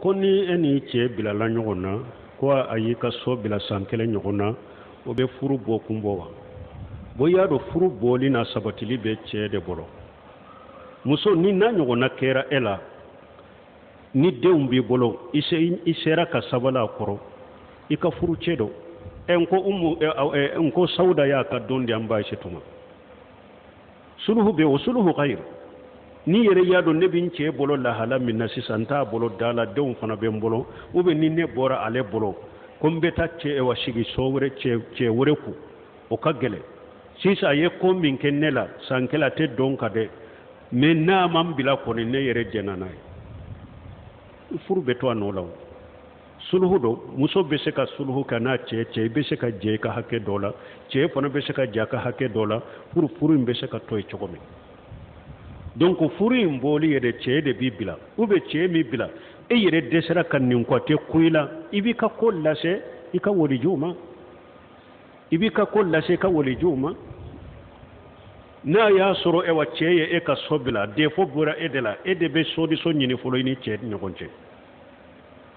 Ko ni e n'i cɛ bilala ɲɔgɔn na, ko a y'i ka so bila san kelen ɲɔgɔn na, o bɛ furu bɔ kun bɔ wa? Bon, i y'a dɔn, furu bɔli n'a sabatili bɛ cɛ de bolo. Muso, ni n'a ɲɔgɔnna kɛra e la, ni denw b'i bolo, i sera ka sabali a kɔrɔ, i ka furu cɛ dɔn. Ɛ n ko umu, n ko Sawuda y'a ka don di an ba Ayisetu ma. Suluhu bɛ, o suluhu kayir. N'i yɛrɛ y'a dɔn ne bɛ n cɛ bolo lahala min na sisan, n t'a bolo da la, denw fana bɛ n bolo, ou bien ni ne bɔra ale bolo ko n bɛ taa cɛ wa sigi so wɛrɛ, cɛ wɛrɛ kun, o ka gɛlɛn. Sisan a ye ko min kɛ ne la san kelen, a tɛ dɔn ka dɛ, mais n'a ma n bila kɔni, ne yɛrɛ jɛnna n'a ye, furu bɛ to a nɔ la. O suluhu don. Muso bɛ se ka suluhu kɛ n'a cɛ cɛ, i bɛ se ka jɛ i ka hakɛ dɔ la, cɛ fana bɛ se ka jɛ a ka hakɛ dɔ la pour furu in bɛ se ka to yen cogo min. Donc furu in bɔli yɛrɛ, cɛ de b'i bila, ou bien cɛ m'i bila, e yɛrɛ dɛsɛra ka nin ko, a tɛ ku i la, i b'i ka ko lase i ka walijuw ma, i b'i ka ko lase i ka walijuw ma. N'a y'a sɔrɔ ewa cɛ ye e ka so bila, défaut bɔra e de la, e de bɛ solution ɲini fɔlɔ i ni cɛ ni ɲɔgɔn cɛ.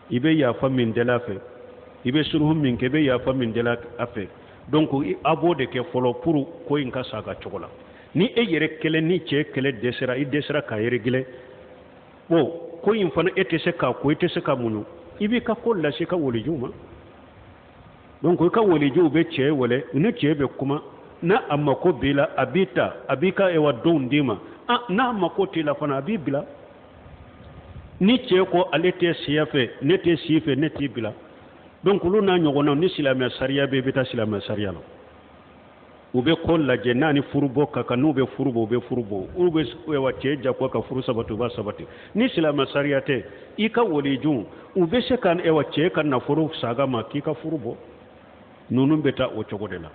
I bɛ yafa min deli a fɛ, i bɛ suruhu min kɛ, i bɛ yafa min deli a fɛ. Donc a b'o de kɛ fɔlɔ pour ko in ka sa a ka cogo la. Ni e yɛrɛ kelen ni cɛ kɛlɛ dɛsɛra, i dɛsɛra k'a régler, bon, ko in fana e tɛ se k'a ko, i tɛ se ka muɲu, i b'i ka ko lase i ka walijuw ma. Donc i ka walijuw bɛ cɛ wele, ni cɛ bɛ kuma, n'a a mako b'i la, a b'i ta, a b'i ka ewa denw d'i ma. N'a mako t'i la fana, a b'i bila. Ni cɛ ko ale tɛ siya fɛ, ne tɛ si fɛ, ne t'i bila. Donc olu n'a ɲɔgɔnnaw, ni silamɛ sariya bɛ, i bɛ taa silamɛ sariya la, u bɛ ko lajɛ n'a ni furubɔ ka kan. N'u bɛ furu bɔ, u bɛ furu bɔ, u bɛ wa cɛ jagoya ka furu sabati, u b'a sabati. Ni silamɛ sariya tɛ, i ka waliju, u bɛ se ka ewa cɛ ka nafolo saga ma k'i ka furu bɔ. Ninnu bɛ taa o cogo de la.